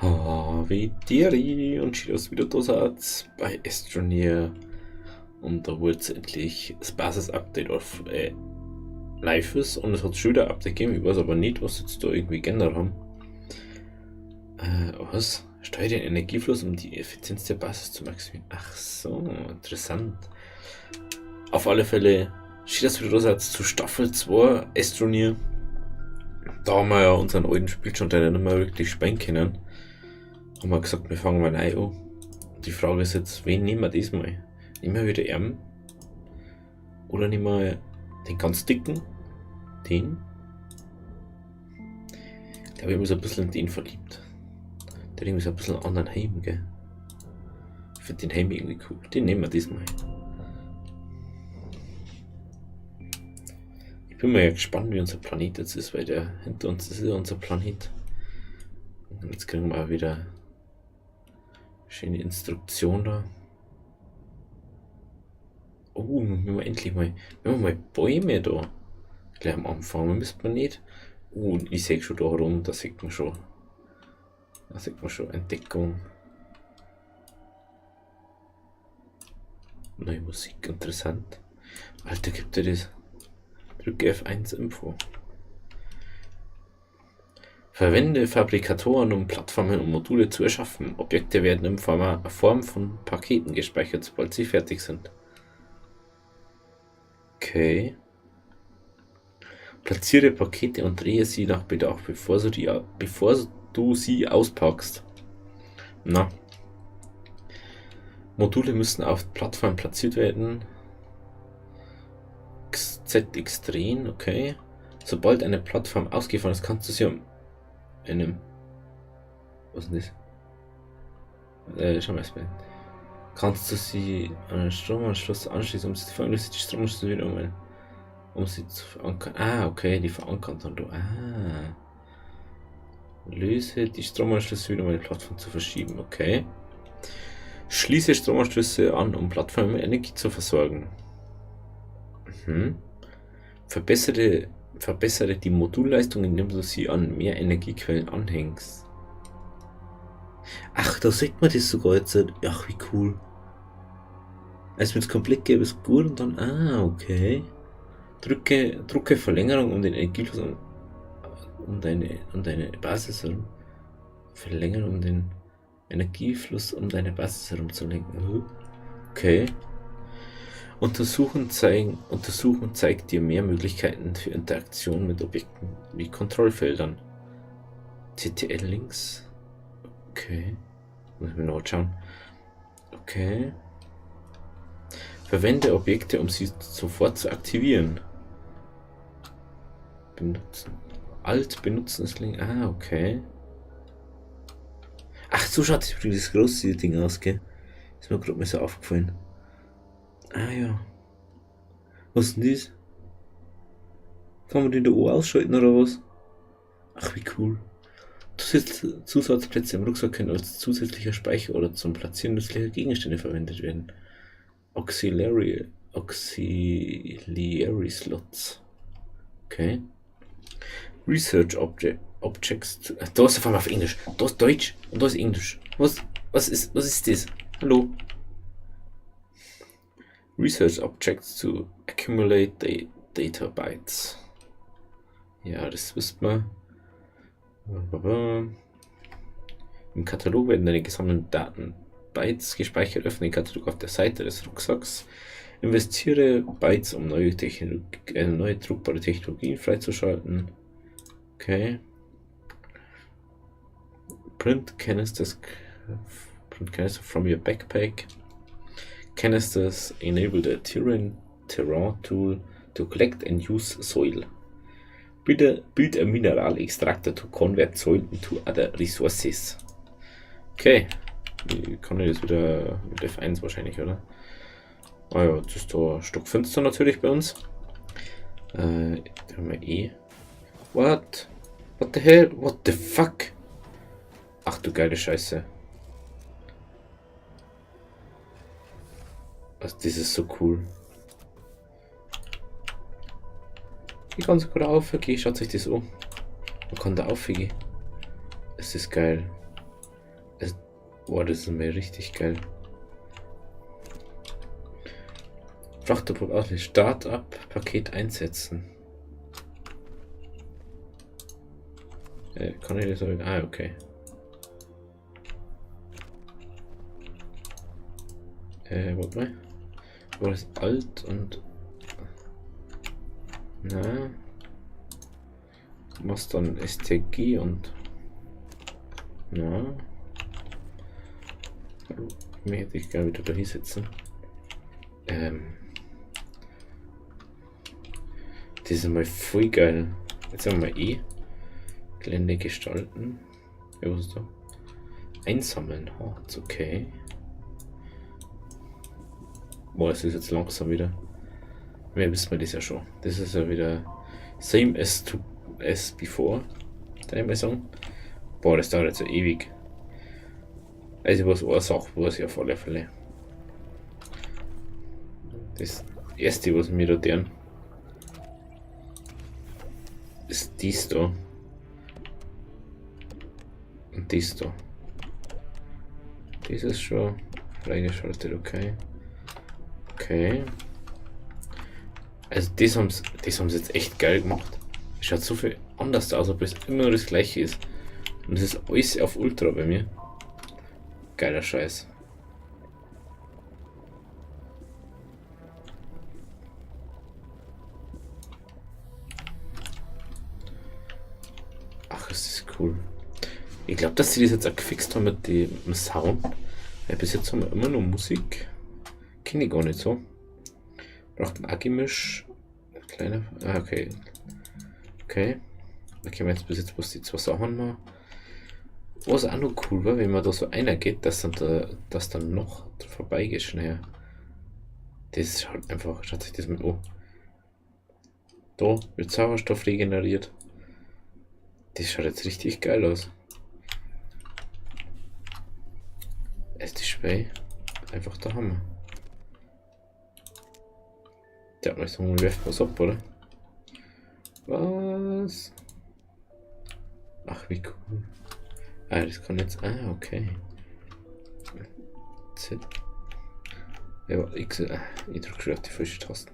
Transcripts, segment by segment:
Havidiri und schön, dass ihr wieder da seid bei Astroneer. Und da wurde endlich das Basis-Update auf live ist und es hat schon wieder ein Update gegeben. Ich weiß aber nicht, was jetzt da irgendwie geändert haben. Was? Steuere den Energiefluss, um die Effizienz der Basis zu maximieren. Ach so, interessant. Auf alle Fälle, schön, dass ihr wieder da seid zu Staffel 2 Astroneer. Da haben wir ja unseren alten Spielstand leider nicht mehr wirklich spielen können. Haben wir gesagt, wir fangen mal neu an. Die Frage ist jetzt, wen nehmen wir diesmal? Nehmen wir wieder ihn? Oder nehmen wir den ganz dicken? Den? Ich glaube, ich bin so ein bisschen in den verliebt. Der hat irgendwie so ein bisschen einen anderen Helm, gell? Ich find den Helm irgendwie cool. Den nehmen wir diesmal. Ich bin mal ja gespannt, wie unser Planet jetzt ist, weil der hinter uns ist ja unser Planet. Und jetzt kriegen wir auch wieder schöne Instruktion da. Oh, wir haben endlich mal, wir haben mal Bäume da. Gleich am Anfang, wir müssen nicht. Oh, ich sehe schon da rum, da sieht man schon. Da sieht man schon Entdeckung. Neue Musik, interessant. Alter, gibt dir das? Drücke F1 Info. Verwende Fabrikatoren, um Plattformen und Module zu erschaffen. Objekte werden in Form von Paketen gespeichert, sobald sie fertig sind. Okay. Platziere Pakete und drehe sie nach Bedarf, bevor du sie auspackst. Na. Module müssen auf Plattformen platziert werden. ZX drehen, okay. Sobald eine Plattform ausgefahren ist, kannst du sie um einem. Was ist denn das? Schau mal erstmal. Kannst du sie an einen Stromanschluss anschließen, um sie zu verankern? Die Stromanschlüsse wieder um einen, um sie zu verankern. Ah, okay, die verankern dann du. Ah. Löse die Stromanschlüsse wieder, um eine Plattform zu verschieben. Okay. Schließe Stromanschlüsse an, um Plattformen mit Energie zu versorgen. Verbessere die Modulleistung, indem du sie an mehr Energiequellen anhängst. Ach, da sieht man das sogar jetzt. Ach, wie cool. Also wenn's komplett gäbe, ist gut und dann... Ah, okay. Drucke Verlängerung um den Energiefluss um deine Basis herum. Verlängern um den Energiefluss um deine Basis herumzulenken. Okay. Untersuchen zeigt dir mehr Möglichkeiten für Interaktion mit Objekten wie Kontrollfeldern. CTL links. Okay. Muss ich mir noch schauen. Okay. Verwende Objekte, um sie sofort zu aktivieren. Benutzen. Alt benutzen ist links. Ah, okay. Ach, so schaut übrigens das große Ding aus, gell? Ist mir grad mal so aufgefallen. Ah ja. Was ist denn das? Kann man den da oben ausschalten oder was? Ach, wie cool. Zusatzplätze im Rucksack können als zusätzlicher Speicher oder zum Platzieren nützlicher Gegenstände verwendet werden. Auxiliary Slots. Okay. Research Objects. Da ist auf einmal auf Englisch. Da ist Deutsch und da ist Englisch. Was ist das? Hallo? Research Objects to accumulate Data Bytes. Ja, das wisst man. Im Katalog werden deine gesammelten Daten Bytes gespeichert. Öffne den Katalog auf der Seite des Rucksacks. Investiere Bytes, um neue druckbare Technologien freizuschalten. Okay. Print Canisters, Print Canister from your backpack. Canisters enable the Terrain tool to collect and use soil. Build a mineral extractor to convert soil into other resources. Okay. Wie kann ich das wieder mit F1 wahrscheinlich, oder? Ah ja, das ist da stockfinster natürlich bei uns. Da haben wir E. What? What the hell? What the fuck? Ach du geile Scheiße. Was, das ist so cool. Ich kann sogar aufgehen. Schaut euch das an. Man kann da aufgehen. Es ist geil. Also, boah, das ist mir richtig geil. Frachterpunkt Start-up-Paket einsetzen. Kann ich das auch? Ah, okay. Warte mal. Wo ist alt und. Na. Was dann STG und. Na. Mir hätte ich gerne wieder da hinsetzen. Das ist mal voll geil. Jetzt haben wir E. Gelände gestalten. Ja, was ist da? Einsammeln. Harz, okay. Boah, es ist jetzt langsam wieder. Mehr wissen wir das ja schon. Das ist ja wieder same as to as before. Kann ich mal sagen. Boah, das dauert jetzt so ewig. Also was eine Sache, was ich auf alle Fälle. Das erste, was mir da deren, ist dies da. Und dies da. Das ist schon freigeschaltet, okay. Okay. Also das haben's jetzt echt geil gemacht. Es schaut so viel anders aus, obwohl es immer nur das gleiche ist. Und es ist alles auf Ultra bei mir. Geiler Scheiß. Ach, ist das cool. Ich glaub, dass sie das jetzt auch gefixt haben mit dem Sound. Weil bis jetzt haben wir immer nur Musik. Kenn ich gar nicht so. Braucht ein Gemisch. Kleiner. Ah, okay. Okay. Da können wir jetzt bis jetzt bloß die zwei Sachen machen. Was auch noch cool war, wenn man da so einer geht, dass dann noch vorbeigeht schnell. Das schaut einfach, schaut sich das mal an. Da wird Sauerstoff regeneriert. Das schaut jetzt richtig geil aus. Es ist schwer. Einfach der Hammer. Der hat mal so, wirft was ab, oder? Was? Ach, wie cool. Ah, das kann jetzt. Ah, okay. Z. Ja, X. Ich drücke schon auf die falsche Tasten.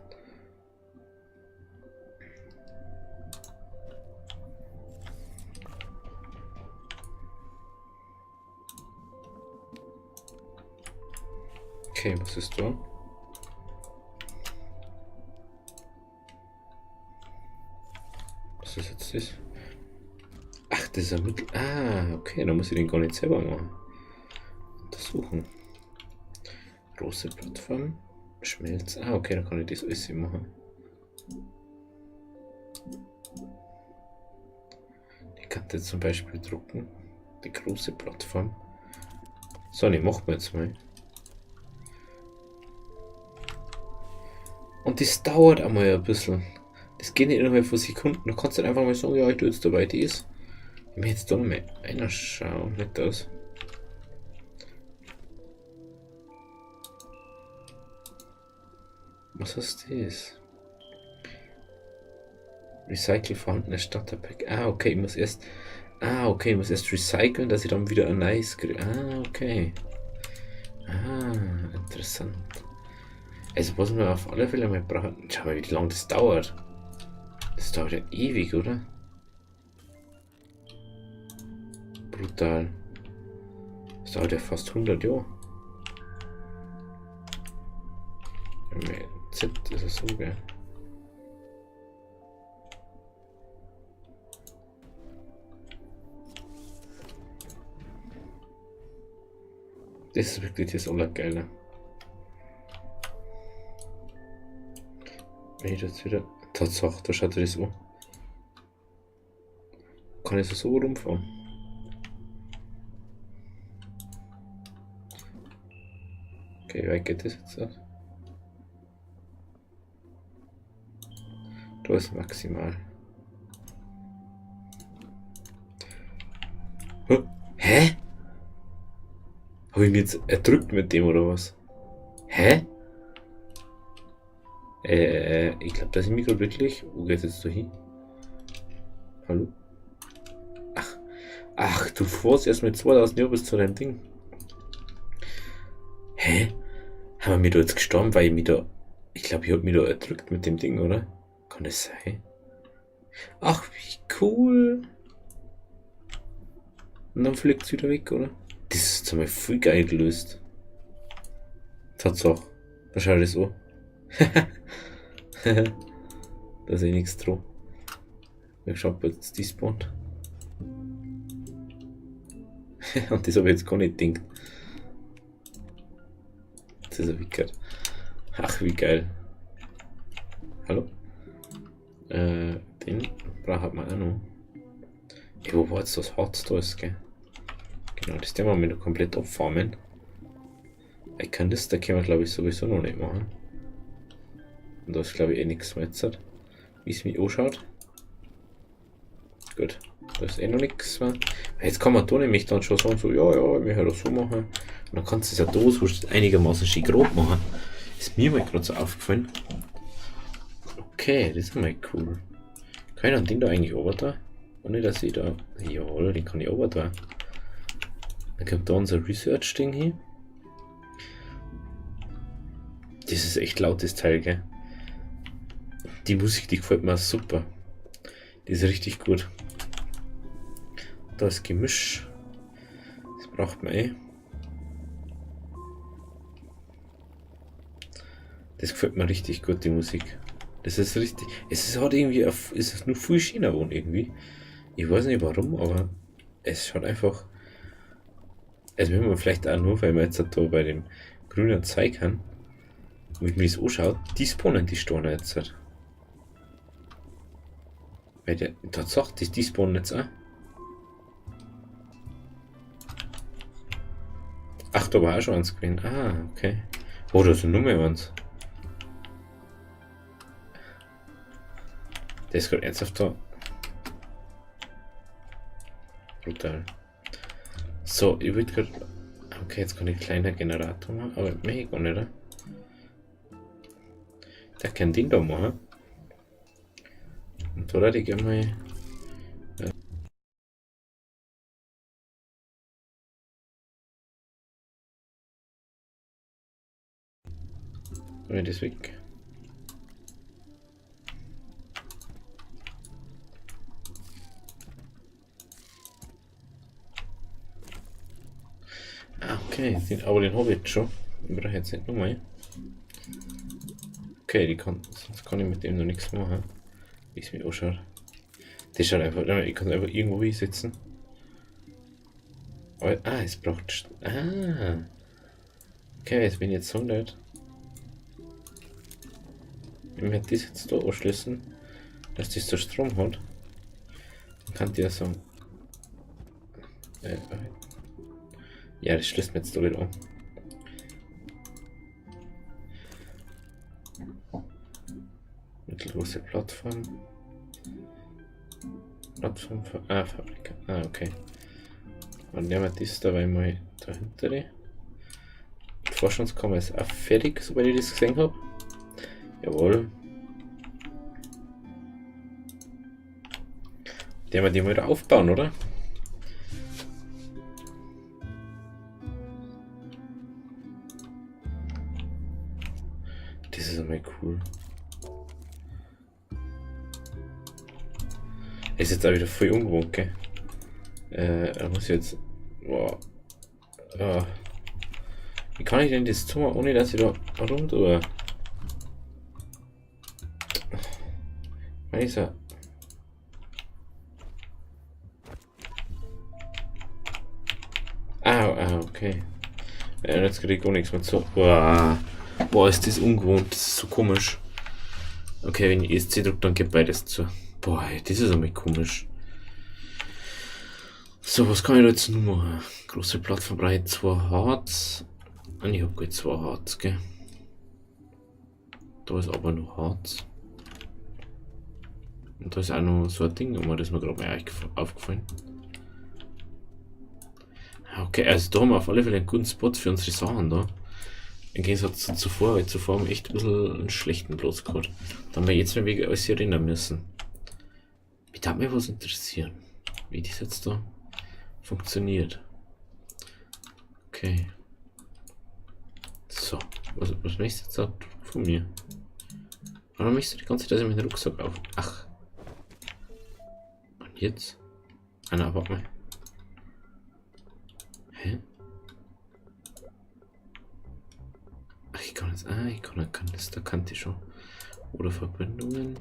Okay, was ist da? Was ist jetzt das? Ach, das ist ein Mittel. Ah, okay, da muss ich den gar nicht selber machen. Untersuchen. Große Plattform. Schmelz. Ah, okay, da kann ich das alles machen. Ich kann das zum Beispiel drucken. Die große Plattform. So, die machen wir jetzt mal. Und das dauert einmal ein bisschen. Das geht nicht innerhalb von Sekunden. Du kannst dann einfach mal sagen, ja, ich tue jetzt dabei das. Ich möchte jetzt da noch mal reinschauen, nicht das. Was ist das? Recycle vorhandene Starterpack. Ah, okay, ich muss erst. Ah, okay, ich muss erst recyceln, dass ich dann wieder ein neues kriege. Ah, okay. Ah, interessant. Also was wir auf alle Fälle mal brauchen. Schau mal, wie lange das dauert. Das dauert ja ewig, oder? Brutal. Das dauert ja fast 100 Jahre. Z ist es so, gell? Das ist wirklich das Allergeile. Wenn ich das wieder. Tatsache, da schaut das an. Kann ich so rumfahren? Okay, wie weit geht das jetzt? Da ist maximal. Hä? Hab ich mich jetzt erdrückt mit dem oder was? Hä? Ich glaub, das ist Mikro wirklich. Wo geht's jetzt da hin? Hallo? Ach. Ach, du fährst erst mit 2000 Jahren bis zu deinem Ding. Hä? Haben wir mir da jetzt gestorben, weil ich mich da... Ich glaube, ich hab mich da erdrückt mit dem Ding, oder? Kann das sein? Ach, wie cool. Und dann fliegt es wieder weg, oder? Das ist jetzt einmal voll geil gelöst. Tatsache. Da schaut das an. Da ist eh nichts dran. Ich schau, ob jetzt despawnt. Und das habe ich jetzt gar nicht gedacht. Das ist ja wickert. Ach, wie geil. Hallo? Den braucht man auch noch. Ey, wo war jetzt das Harz da ist, gell? Genau, das werden wir noch komplett abfarmen. Ein Kanister können wir, glaube ich, sowieso noch nicht machen. Und da ist, glaube ich, eh nichts mehr jetzt. Wie es mich anschaut. Gut, da ist eh noch nichts mehr. Jetzt kann man da nämlich dann schon sagen, so, ja, ja, ich möchte das so machen. Und dann kannst du es ja da so einigermaßen schön grob machen. Ist mir mal gerade so aufgefallen. Okay, das ist mal cool. Kann ich dann den da eigentlich runter da? Ohne dass ich da. Jawohl, den kann ich runter da. Dann kommt da unser Research-Ding hin. Das ist echt laut, das Teil, gell? Die Musik, die gefällt mir super. Die ist richtig gut. Da ist Gemisch. Das braucht man eh. Das gefällt mir richtig gut, die Musik. Das ist richtig. Es ist halt irgendwie, es ist nur viel schöner geworden irgendwie. Ich weiß nicht warum, aber es schaut einfach. Also wenn man vielleicht auch nur, weil man jetzt da bei dem grünen Zeug haben, wie mir das anschaut, die spawnen die Steine jetzt. Halt. Weil der tatsächlich, die spawnen jetzt auch. Ach, da war auch schon eins gewesen. Ah, okay. Oh, da sind nur mehr eins. Der ist gerade ernsthaft da. Brutal. So, ich würde gerade. Okay, jetzt kann ich einen kleinen Generator machen, aber mach ich gar nicht, oder? Der kann den da machen. Und da würde ich gerne mal. Das weg. Ah, okay, den, aber den habe ich jetzt schon. Den brauche ich jetzt nicht nochmal. Okay, die kann, sonst kann ich mit dem noch nichts machen. Wie es mir anschaut. Das schaut einfach, ich kann einfach irgendwo hinsetzen. Aber, ah, es braucht. Ah. Okay, jetzt bin ich jetzt so nicht. Ich möchte das jetzt da anschließen, dass das da Strom hat. Dann kann die ja sagen. Ja, das schließt mir jetzt da wieder an. Mittelgroße Plattform. Plattform für. Ah, Fabrik. Ah, okay. Und nehmen wir das dabei mal dahinter. Die Forschungskammer ist auch fertig, soweit ich das gesehen habe. Jawohl. Den wir die mal wieder aufbauen, oder? Das ist einmal cool. Ist jetzt auch wieder voll ungewohnt, gell? Da muss ich jetzt. Boah. Ah. Wie kann ich denn das tun, ohne dass ich da rum tue? Kann ich so. Ah, ah, okay. Ja, jetzt krieg ich gar nichts mehr zu. Boah. Boah, ist das ungewohnt. Das ist so komisch. Okay, wenn ich ESC drücke, dann geht beides zu. Boah, ey, das ist einmal komisch. So, was kann ich da jetzt noch machen? Große Plattform brauche ich 2 Harz. Und ich hab gar 2 Harz, gell? Da ist aber noch Harz. Und da ist auch noch so ein Ding, aber das ist mir gerade mal aufgefallen. Okay, also da haben wir auf alle Fälle einen guten Spot für unsere Sachen da. Im Gegensatz zu zuvor, weil zuvor haben wir echt ein bisschen einen schlechten Platz gehabt. Da haben wir jetzt mal wieder alles hier erinnern müssen. Mich darf mir was interessieren. Wie das jetzt da? Funktioniert. Okay. So, was möchtest du jetzt von mir? Warum möchtest du die ganze Zeit, dass ich meinen Rucksack auf? Ach. Und jetzt? Ah, na, warte mal. Hä? Ach, ich kann jetzt. Ah, ich kann einen Kanister, kannte ich schon. Oder Verbindungen.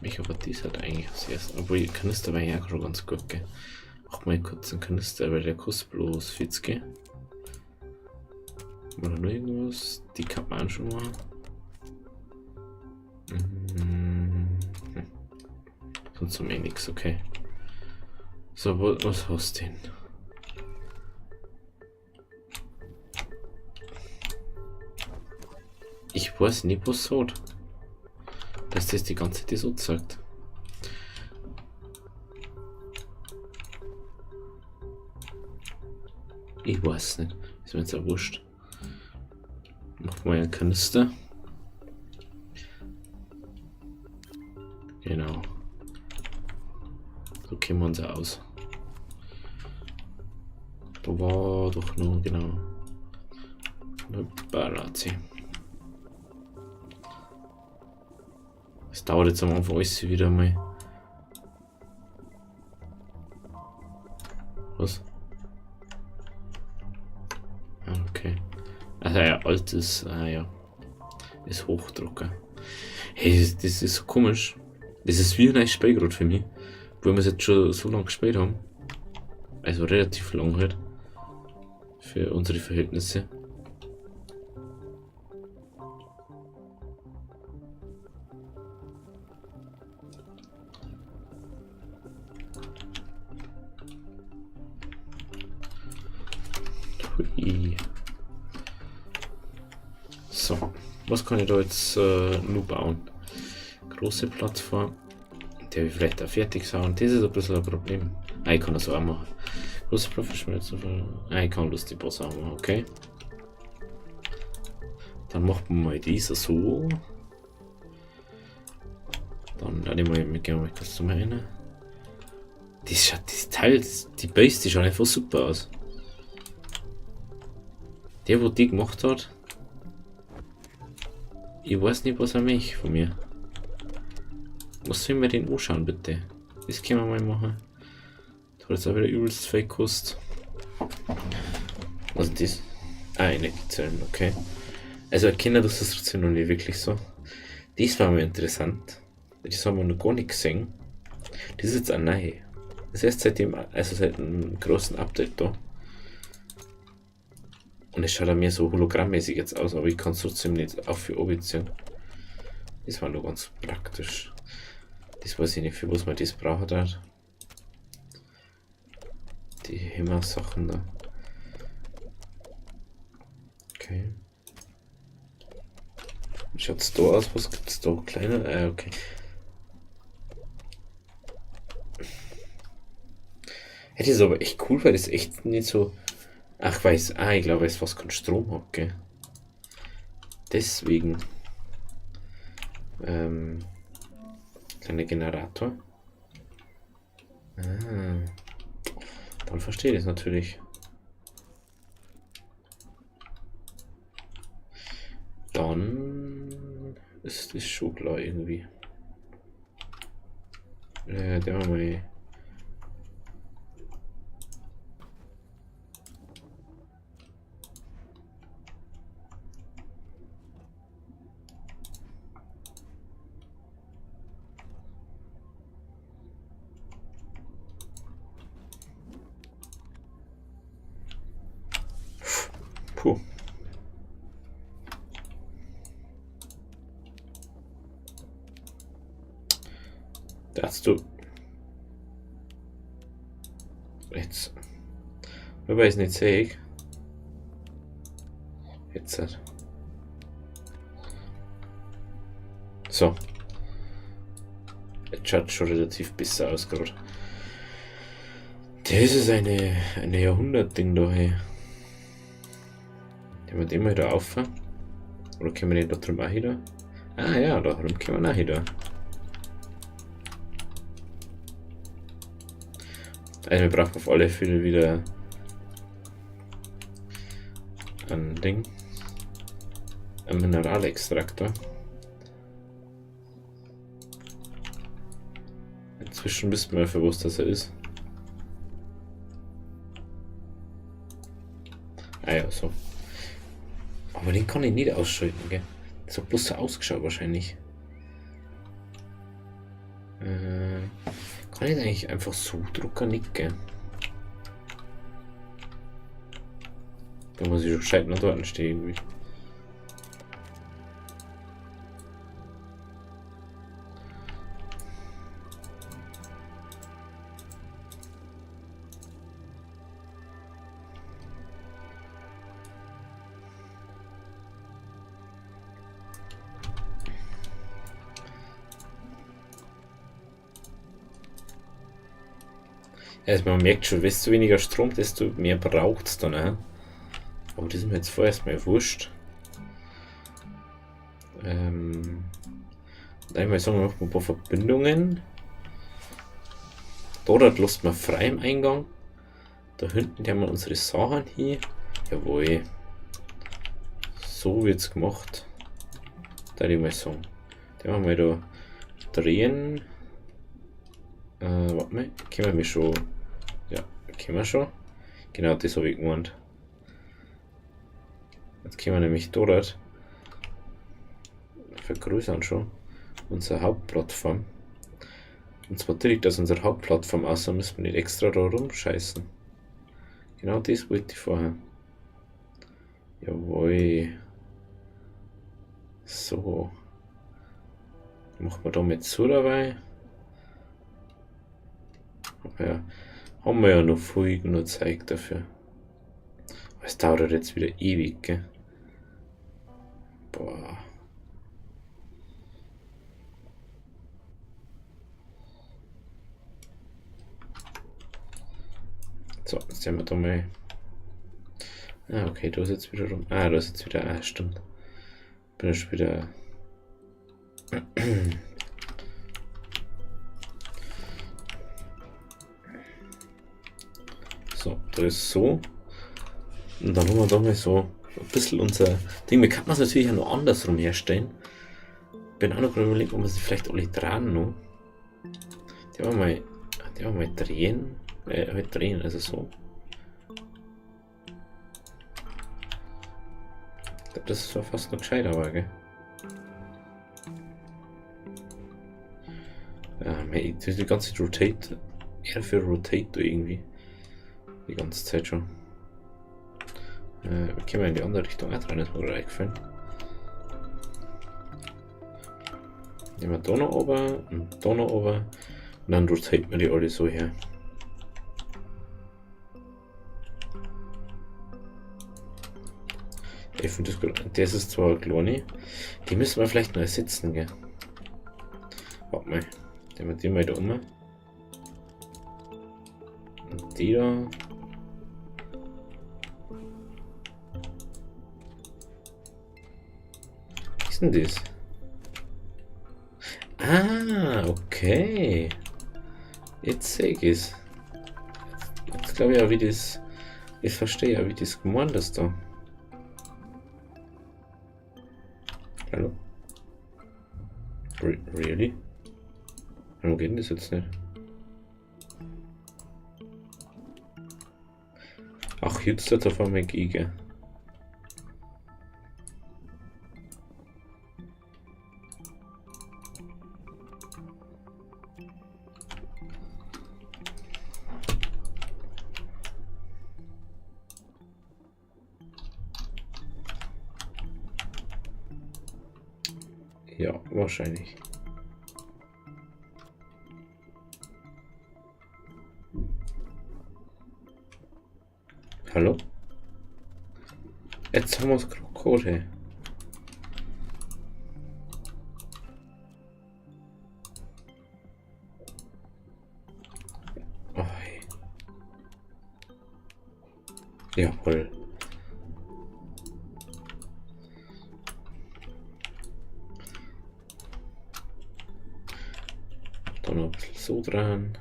Mich aber dies hat eigentlich als erstes. Obwohl, Kanister war ja auch schon ganz gut, gell? Mach mal kurz einen Kanister, weil der kostet bloß 40. Oder noch irgendwas? Die kann man auch schon machen. Mhm. Sonst haben wir eh nix, okay. So, was hast du denn? Ich weiß nicht, was hat. Dass das die ganze Zeit so zeigt. Ich weiß nicht. Ist mir jetzt auch wurscht. Mach mal einen Kanister. Genau. So kennen wir uns auch aus. Da war doch noch, genau. Palazzi. Es dauert jetzt am Anfang alles wieder mal. Was? Ah, okay. Also ja, altes, ah ja. Ist Hochdrucker. Hey, das ist so komisch. Das ist wie ein neues Spiel gerade für mich. Wo wir es jetzt schon so lange gespielt haben. Also relativ lang halt. Für unsere Verhältnisse. Hui. So, was kann ich da jetzt nur bauen? Große Plattform. Der will vielleicht auch fertig sein. Das ist ein bisschen ein Problem. Ah, ich kann das auch machen. Große Plattform schmelzen. Ah, ich kann lustig was auch machen, okay. Dann macht man mal diese so. Dann lade ich mal mit gerne mal kurz zum rein. Das schaut, das Teil, das, die Base, die schaut einfach super aus. Der, wo die gemacht hat, ich weiß nicht, was er möchte von mir. Was sollen wir den anschauen, bitte? Das können wir mal machen. Das hat jetzt auch wieder übelst viel gekostet. Was ist das? Ah, Energiezellen, okay. Also erkennen das ist trotzdem noch nicht wirklich so. Das war mal interessant. Das haben wir noch gar nicht gesehen. Das ist jetzt auch neu. Das ist erst seit dem, also seit einem großen Update da. Und es schaut auch mehr so hologrammmäßig jetzt aus, aber ich kann es trotzdem nicht auf für oben ziehen. Das war nur ganz praktisch. Das weiß ich nicht, für was man das braucht hat. Die Hämmer-Sachen da. Okay. Wie schaut's da aus? Was gibt's da? Kleiner? Okay. Ja, das ist aber echt cool, weil das echt nicht so. Ach, weiß. Ah, ich glaube, es fast keinen Strom hat, gell? Deswegen. Kleiner Generator. Ah. Dann verstehe ich das natürlich. Dann ist das schon klar irgendwie. Der mal. Puh. Darfst du jetzt. Nur weil ich es nicht sehe. Jetzt halt. So. Jetzt schaut schon relativ besser aus gerade. Das ist eine Jahrhundert-Ding da, hey. Können wir den mal da auf? Oder können wir den da drüben auch wieder? Ah ja, da drüben können wir auch wieder. Also wir brauchen auf alle Fälle wieder ein Ding. Ein Mineralextraktor. Inzwischen wissen wir, für was das er ist. Ah ja, so. Aber den kann ich nicht ausschalten, gell? Das hat bloß so ausgeschaut wahrscheinlich. Kann ich eigentlich einfach so drucken, nicht, gell? Da muss ich schon gescheit noch dort stehen irgendwie. Also man merkt schon, desto weniger Strom, desto mehr braucht es dann auch. Aber das ist mir jetzt vorerst mal wurscht. Einmal sagen wir noch ein paar Verbindungen. Dort lässt man frei im Eingang. Da hinten haben wir unsere Sachen hier. Jawohl. So wird's gemacht. Da ich mal sagen. Den machen wir da drehen. Warte mal, können wir schon. Ja, können wir schon. Genau, das habe ich gemeint. Jetzt können wir nämlich dort vergrößern schon unsere Hauptplattform. Und zwar direkt aus unserer Hauptplattform aus, da müssen wir nicht extra da rumscheißen. Genau das wollte ich vorher. Jawohl. So. Machen wir da mit zu dabei. Ja, haben wir ja noch viel genug Zeug dafür. Aber es dauert jetzt wieder ewig, gell? Boah. So, jetzt sehen wir da mal. Ah, okay, da ist jetzt wieder rum. Ah, da ist jetzt wieder. Ah, stimmt. Bin ich schon wieder. So, da ist so. Und dann haben wir da mal so ein bisschen unser Ding. Wir kann es natürlich auch noch andersrum herstellen. Bin auch noch gerade überlegt, ob wir sie vielleicht alle dran noch. Die wollen wir mal drehen. Halt drehen, also so. Ich glaube, das ist fast noch gescheiter, aber, gell? Ja, die ganze Zeit Rotate. R für Rotate da irgendwie. Die ganze Zeit schon. Wir können in die andere Richtung auch dran, ist mir gerade eingefallen. Nehmen wir da noch oben und da noch oben. Und dann rotiert man die alle so her. Ich finde das gut. Das ist zwar eine kleine. Die müssen wir vielleicht noch ersetzen, gell? Warte mal. Nehmen wir die mal da um. Und die da. Was ist denn das? Ah, okay. Jetzt sehe ich es. Jetzt glaube ich auch, wie das. Ich verstehe ja, wie das gemeint ist da. Hallo? Really? Warum geht denn das jetzt nicht? Ach, jetzt hat er auf einmal gegen. Ja, wahrscheinlich. Hallo? Jetzt haben wir es geholt, hey. Oh, hey. Jawohl. Da noch ein bisschen so dran.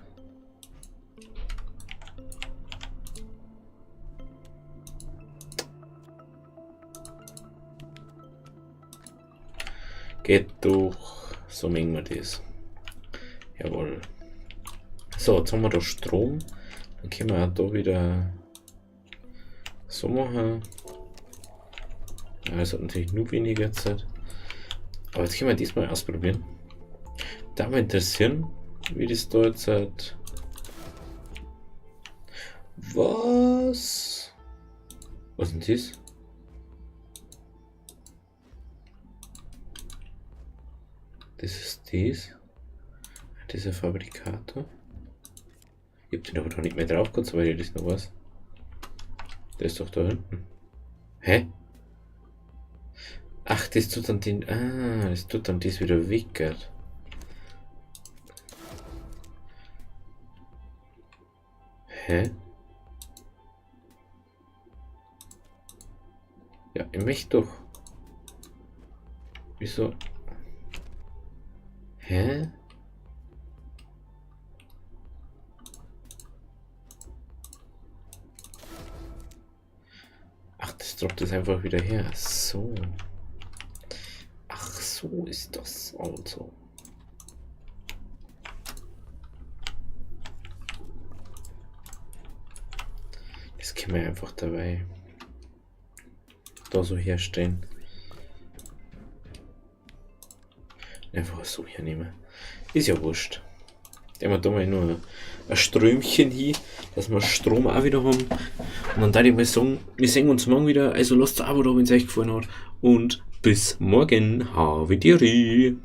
Geht doch. So mengen wir das. Jawohl. So, jetzt haben wir da Strom. Dann können wir auch da wieder so machen. Ja, es hat natürlich nur weniger Zeit. Aber jetzt können wir diesmal ausprobieren. Da mal interessieren, wie das da jetzt hat. Was? Was ist denn das? Das ist das. Dieser Fabrikator. Ich hab den aber doch nicht mehr drauf gehabt, soweit ich das noch weiß. Der ist doch da hinten. Hä? Ach, das tut dann den. Ah, das tut dann das wieder weg. Hä? Ja, ich möchte doch. Wieso? Hä? Ach, das droppt es einfach wieder her. So. Ach, so ist das also. Das können wir einfach dabei da so herstellen. Einfach so hernehmen. Ist ja wurscht. Nehmen wir da mal nur ein Strömchen hin, dass wir Strom auch wieder haben. Und dann würde ich mal sagen, wir sehen uns morgen wieder. Also lasst ein Abo da, wenn es euch gefallen hat. Und bis morgen. Havidere.